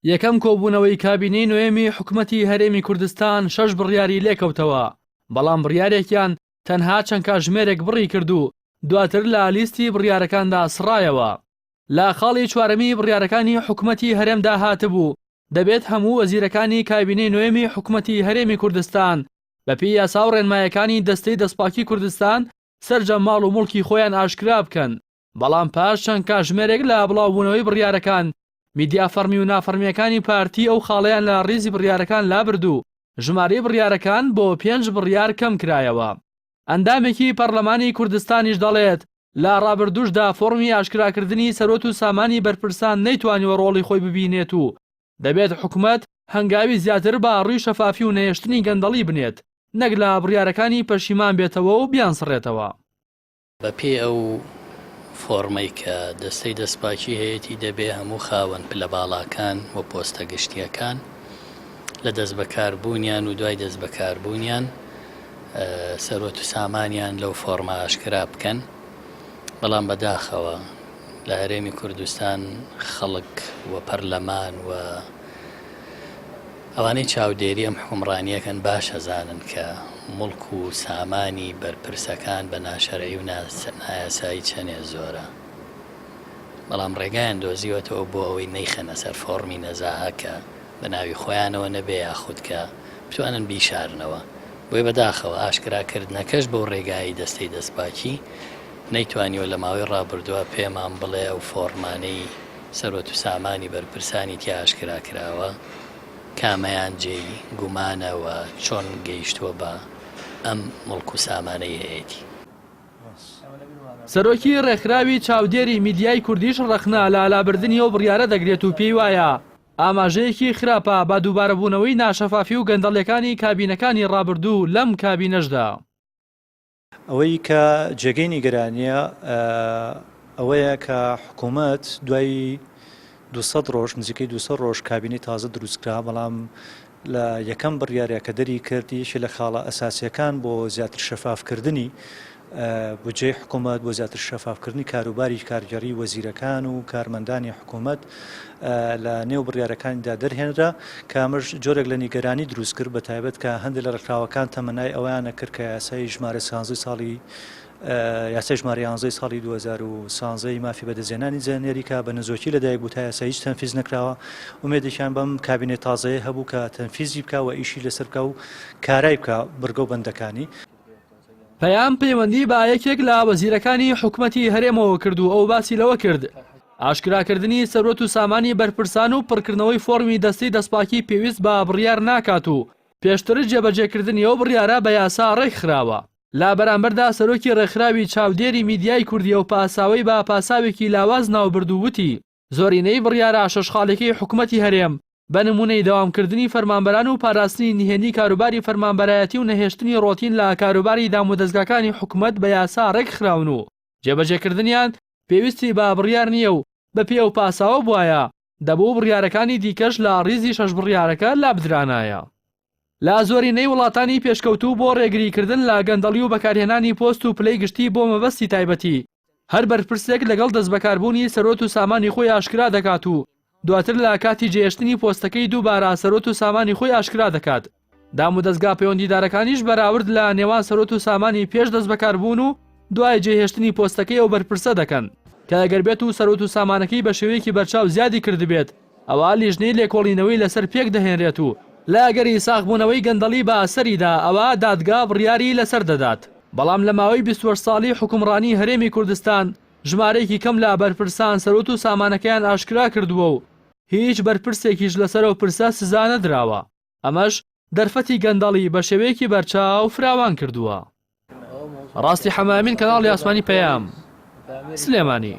یەکەم کۆبوونەوەی کابینەی نۆیەمی حکومەتی هەرێمی کوردستان شەش بڕیاری لێکەوتەوە، بەڵام بڕیارێکیان تەنها چەند کاتژمێرێک بڕی کرد و دواتر لە لیستی بڕیارەکاندا سڕایەوە. لە خاڵی چوارەمی بڕیارەکانی حکومەتی هەرێمدا هاتبوو، دەبێت هەموو وەزیرەکانی کابینەی نۆیەمی حکومەتی هەرێمی کوردستان بەپێی یاسا و ڕێنمایەکانی دەستەی دەستپاکی کوردستان سەرجەم ماڵ و موڵکی خۆیان ئاشکرا بکەن، بەڵام پاش چەند کاتژمێرێک لە بڵاوبوونەوەی بڕیارەکان، میدیا فەڕمی و نافەڕمییەکانی پارتی ئەو خاڵەیان لە ڕیزی بڕیارەکان لابرد و ژمارەی بڕیارەکان بۆ پێنج بڕیار کەمکرایەوە. ئەندامێکی پەڕلەمانی کوردستانیش دەڵێت، لە ڕابردووشدا فۆڕمی ئاشکراکردنی سەروەت و سامانی بەرپرسان نەیتوانیوە ڕۆڵی خۆی ببینێت و دەبێت حکومەت هەنگاوی زیاتر بە ڕووی شەفافی و نەهێشتنی گەندەڵی بنێت نەک لە بڕیارەکانی پەشیمان بێتەوە و بیانسڕێتەوە. بەپێی ئەو فۆڕمەی کە دەستەی دەستپاکی هەیەتی دەبێ هەموو خاوەن پلە باڵاکان و پۆستە گشتییەکان لە دەستبەکاربوونیان و دوای دەستبەکاربوونیان سەروەت و سامانیان لەو فۆڕمە ئاشکرا بکەن، بەڵام بەداخەوە لە هەرێمی کوردستان خەڵک و پەرلەمان و ئەوانەی چاودێری ئەم حوکمڕانییەکەن باش ئەزانن کە موڵک و سامانی بەرپرسەکان بە ناشەرعی و نایاسایی چەنێ زۆرە، بەڵام ڕێگایان دۆزیوەتەوە بۆ ئەوەی نەیخەنە سەر فۆڕمی نەزاهە کە بە ناوی خۆیانەوە نەبێ یاخود کە بتوانن بیشارنەوە. بۆیە بەداخەوە ئاشکرا کردنەکەش بەو ڕێگایەی دەستەی دەستپاکی نەیتوانیوە لە ماوەی ڕابردووە پێمان بڵێ ئەو فۆڕمانەی سەروەت و سامانی بەرپرسانی تیا ئاشکرا کراوە کامەیان جێی گومانە و چۆن گەیشتووە بە ئەم موڵک و سامانەی هەیەتی. سەرۆکی ڕێکخراوی چاودێری میدیای کوردیش ڕەخنە لە لابردنی ئەو بڕیارە دەگرێت و پێی وایە ئاماژەیەکی خراپە بە دووبارەبوونەوەی ناشەفافی و گەندەڵیەکانی کابینەکانی ڕابردوو لەم کابینەشدا. ئەوەی کە جێگەی نیگەرانییە ئەوەیە کە حکوومەت دوای 200 ڕۆژ نزیکەی 200 ڕۆژ کابینەی تازە دروستکرا بەڵام لە یەکەم بڕیارە کە دەری کرد یەکێ لە خاڵە ئەساسیەکان بۆ زیاتر شەفافکردنی بودجەی حکوومەت بۆ زیاتر شەفافکردنی کاروباری کارگێڕی وەزیرەکان و کارمەندانی حکوومەت لە نێو بڕیارەکانیدا دەرهێنرا کە ئەمەش جۆرێک لە نیگەرانی دروست کرد بە تایبەت کە هەندێک لە ڕێکخراوەکان تەمەنای ئەوەیان نەکرد کە یاسای ژمارە سیانزەی ساڵی یاسای ژمارە یانزەی ساڵی 2013 ی مافی بەدەستهێنانی زانیاری کە بە نەزۆکی لەدایک بوو تا ئێستا هیچ تەنفیز نەکراوە ئومێدێکیان بەم کابینەی تازەیە هەبوو کە تەنفیزی بکا و ئیشی لەسەر بکا و کارای بکا بڕگە و بەندەکانی. پەیام پەیوەندی بە یەکێک لە وەزیرەکانی حکومەتی هەرێمەوە کرد و ئەو باسی لەوە کرد، ئاشکراکردنی سەروەت و سامانی بەرپرسان و پڕکردنەوەی فۆڕمی دەستەی دەستپاکی پێویست بە بڕیار ناکات و پێشتر جێبەجێکردنی ئەو بڕیارە بە یاسا ڕێکخراوە. لە بەرامبەردا سەرۆکی ڕێکخراوی چاودێری میدیای کوردی ئەو پاساوەی بە پاساوێکی لاواز ناوبرد و وتی، زۆرینەی بڕیارە شەش خاڵیەکەی حکومەتی هەرێم بە نمونەی دەوامکردنی فەرمانبەران و پاراستنی نهێنی کاروباری فەرمانبەرایەتی و نەهێشتنی ڕۆتین لە کاروباری دامودەزگاکانی حکومەت بە یاسا ڕێکخراون و جێبەجێکردنیان پێویستی بە بڕیار نییە و بەپێی ئەو پاساوە بوایە دەبوو بڕیارەکانی دیکەش لە ڕیزی شەش بڕیارەکە لابدرانایە. لە زۆرینەی وڵاتانی پێشکەوتوو بۆ ڕێگریکردن لە گەندەڵی و بەکارهێنانی پۆست و پلەی گشتی بۆ مەبەستی تایبەتی، هەر بەرپرسێک لەگەڵ دەستبەکاربوونی سەروەت و سامانی خۆی ئاشکرا دەکات و دواتر لە کاتی جێهێشتنی پۆستەکەی دووبارە سەروەت و سامانی خۆی ئاشکرا دەکات. دامودەزگا پەیوەندیدارەکانیش بەراورد لە نێوان سەروەت و سامانی پێش دەستبەکاربوون و دوای جێهێشتنی پۆستەکەی ئەو بەرپرسە دەکەن کە ئەگەر بێت و سەروەت و سامانەکەی بە شێوەیەکی بەرچاو زیادی کردبێت ئەوا لیژنەی لێکۆڵینەوەی لەسەر پێکدەهێنرێت و لە ئەگەری ساغبوونەوەی گەندەڵی بە سەریدا ئەوا دادگا بڕیاری لەسەر دەدات. بەڵام لە ماوەی 28 ساڵی حوکمڕانی هەرێمی کوردستان ژمارەیەکی کەم لە بەرپرسان سەروەت و سامانەکەیان ئاشکرا کردووە و هیچ بەرپرسێکیش لەسەر ئەو پرسە سزا نەدراوە، ئەمەش دەرفەتی گەندەڵی بە شێوەیەکی بەرچاو فراوان کردووە. ڕاستی حەمامین کەناڵی ئاسمانی پەیام، سلێمانی.